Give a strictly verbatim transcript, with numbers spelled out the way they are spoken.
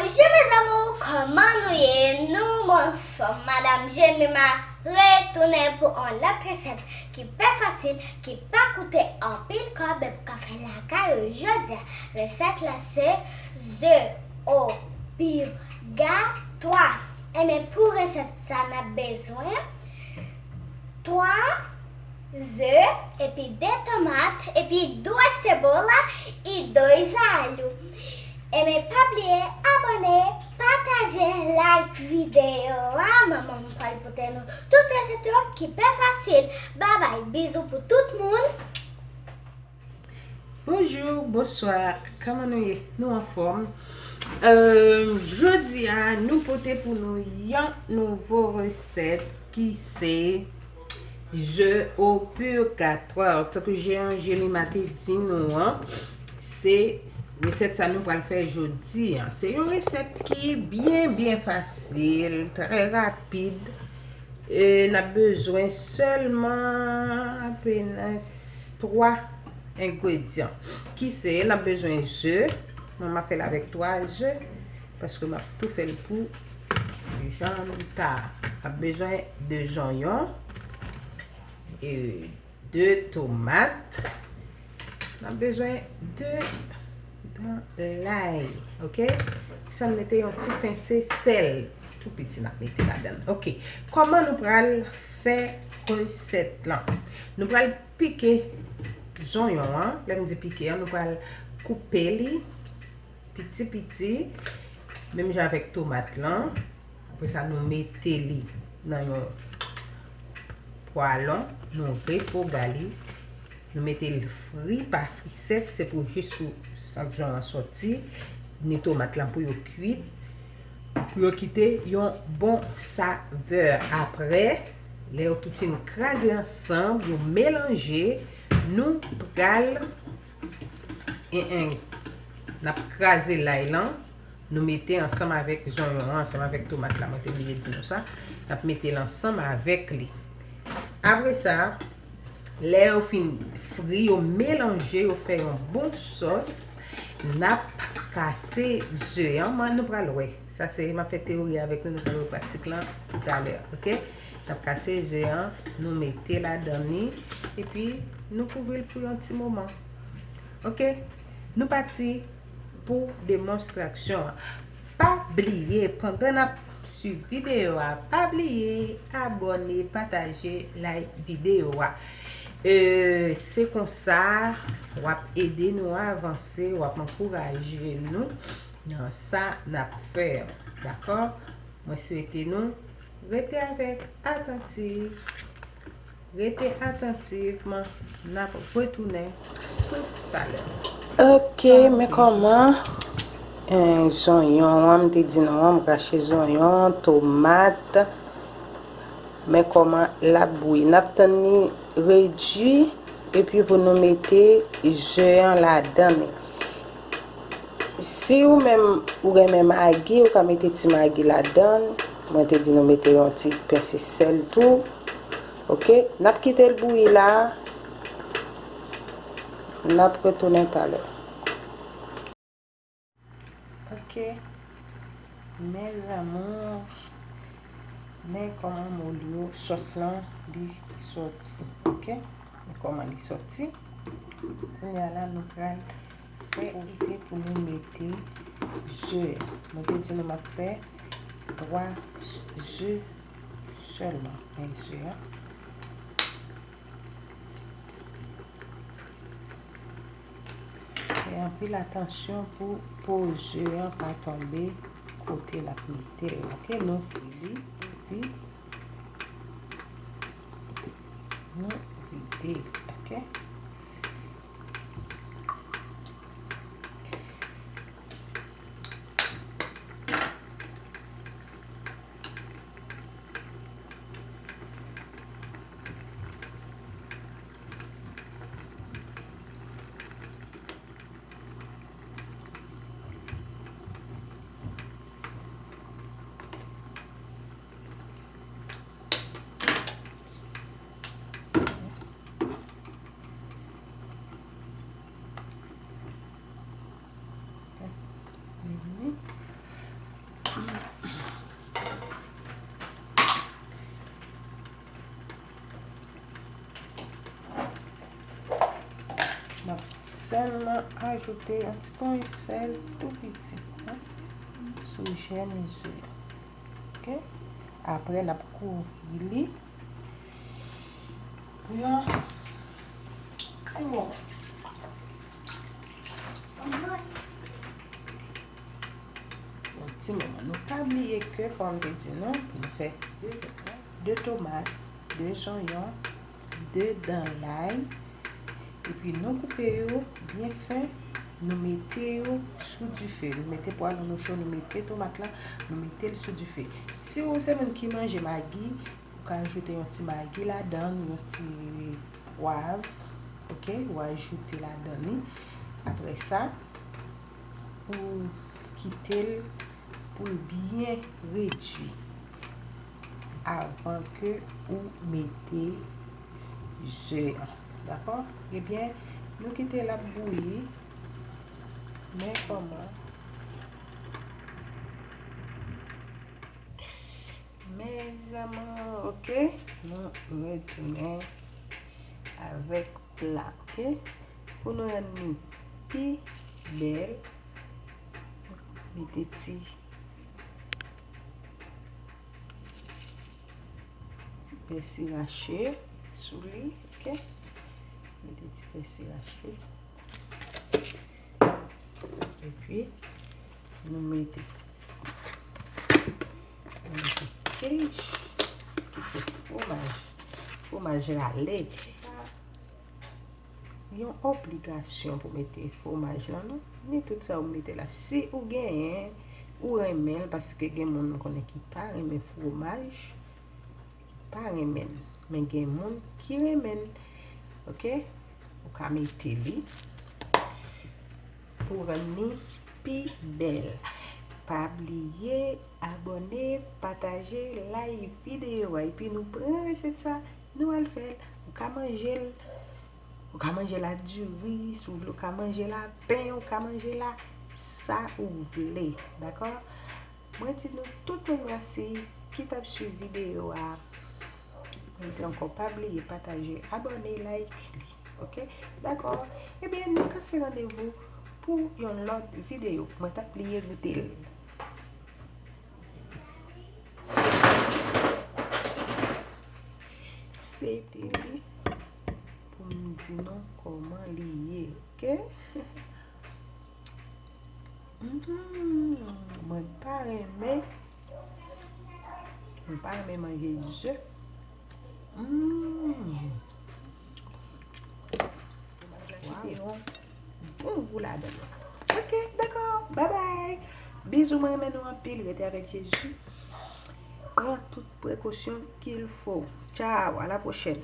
Bonjou mes amours, kòman nou ye? Nou anfòm. Madam Jemima retounen pou yon lòt resèt ki byen fasil, ki pa koute anpil kòb, e pou ka fè lakay ou jodi a. Resèt la se ze obligatwa. Ebyen, pou resèt sa, n ap bezwen twa ze, epi de tomat, epi dwe sebola e dwe alou. Ebyen, pa bliye abòne, pataje, like videyo a. Manman m pral pote nou tout resèt yo ki byen fasil. Babay, bizou pou tout moun. Bonjou, bonswa, kòman nou ye? Nou anfòm? Euh, jodi a, nou pote pou nou yon nouvo resèt ki se ze obligatwa. Tankou jan Jemima te di nou an, se resèt sa nou pral fè jodi a. Se yon resèt ki byen, byen fasil, trè rapid. E n ap bezwen sèlman apenas twa engredyan. Ki se, n ap bezwen ze. Mwen, m ap fè l avèk twa ze, paske m ap tou fè l pou jan m ta. N ap bezwen de zonyon, e de tomat. N ap bezwen de dan lay, oke? Sa n mete yon ti pense sèl tou piti n ap mete ladan l, oke? Kòman nou pral fè resèt lan? Nou pral pike zonyon an. Lè m di pike an, nou pral koupe li piti piti, menm jan avèk tomat lan. Apre sa, nou mete li nan yon pwalon, nou refouga li, nou mete l fri, pa fri sèk, se pou jis pou sant zonyon an sòti, ni tomat lan pou yo kwit, pou yo kite yon bon savè. Apre, lè yo tout fin kraze ansanm, yo melanje, nou pral En, en, n ap kraze lay lan, nou mete ansanm avèk zonyon an, ansanm avèk tomat la, mwen te bliye di nou sa. N ap mete l ansanm avèk li. Apre sa, lè yo fin fri, yo melanje, yo fè yon bon sòs, n ap kase ze an, men nou pral wè. Sa se, m ap fè teyori avèk nou, nou pral wè pratik lan talè, oke? N ap kase ze an, nou mete ladan li, epi nou kouvri l pou yon ti moman. Oke? Nou pati pou demonstrasyon an. Pa bliye, pandan n ap swiv videyo a, pa bliye abòne, pataje, like videyo a. E, se konsa, w ap ede nou avanse, w ap ankouraje nou nan sa n ap fè an. Dakò? Mwen swete nou rete avèk atantiv. Rete atantiv, n ap retounen toutalè. Ok, men kòman, eh, zonyon an, m te di nou an, m rache zonyon, tomat. Men kòman l ap bouyi. N ap tann li redui, epi pou nou mete ze an ladan li. Si ou menm ou renmen magi, ou ka mete ti magi ladan. Mwen te di nou mete yon ti pense sèl tou. Ok, n ap kite l bouyi la. N ap retounen talè. Ok, mes amours, men kòman mol yo, sòs lan, li sòti. Ok, men kòman li sòti. Kounye a la, nou pral fè ide pou nou mete ze. Mwen te di nou m ap fè twa ze sèlman. Men ze a. Fè anpil atansyon pou po ze an pa tonbe kote l ap mete l. Ok, nou fri li, epi nou vide. Ok. Sèlman ajoute yon ti pony sèl tou piti, hein, sou jèm ze. Ok? Apre, n ap kouvri li pou yon ti moman. Yon ti moman. Nou pa bliye ke, kòm m te di nou, pou nou fè de zèt, de tomat, de zonyon, de dan lay, epi nou koupe yo byen fen, nou mete yo sou dife. Nou mete pwazon nou cho, nou mete tomat la, nou mete l sou dife. Si w se moun ki manje magi, ou ka ajoute yon ti magi ladan, yon ti pwav, ok, ou ajoute ladan li. Apre sa, ou kite l pou l byen redui avan ke ou mete ze an. Dakò? Ebyen, nou kite l ap bouyi. Men kòman. Mes amours, ok? Nou retounen avèk pla, ok? Pou nou rann li pi bèl, mete ti, ti pèsi rache sou li, ok? Mete ti pèsi rache. Epi, nou mete, nou mete cage, ki se fwomaj, fwomaj rale. Yon obligasyon pou mete fwomaj lan, non. Ni tout sa ou mete la. Si ou genyen, ou renmen l, paske gen moun m konnen ki pa renmen fwomaj, ki pa renmen l. Men gen moun ki renmen l. Ok? Ou ka mete li pou rann li pi bèl. Pa bliye abòne, pataje, like videyo a. Epi nou pran resèt sa, nou al fè l. Ou ka manje l, ou ka manje l ak diri, si w vle, ou ka manje l ak pen, ou ka manje l ak sa ou vle. Dakò? Mwen di nou tout moun mèsi ki t ap swiv videyo a. Mwen di ankò, pa bliye pataje, abòne, like li. Ok? Dakò? Ebyen, nou kase randevou pou yon lòt videyo. Mwen t ap bliye goute l. Stay tuned pou m di nou kòman li ye, ok? Mm, mwen pa renmen, mwen pa renmen manje ze. Mm. Wow. Kite yon bon gou ladan l. Ok, dakò. Bye bye. Bizou, mwen renmen nou anpil. Rete avèk Jezi. Pran tout prekosyon qu'il faut. Ciao, à la prochaine.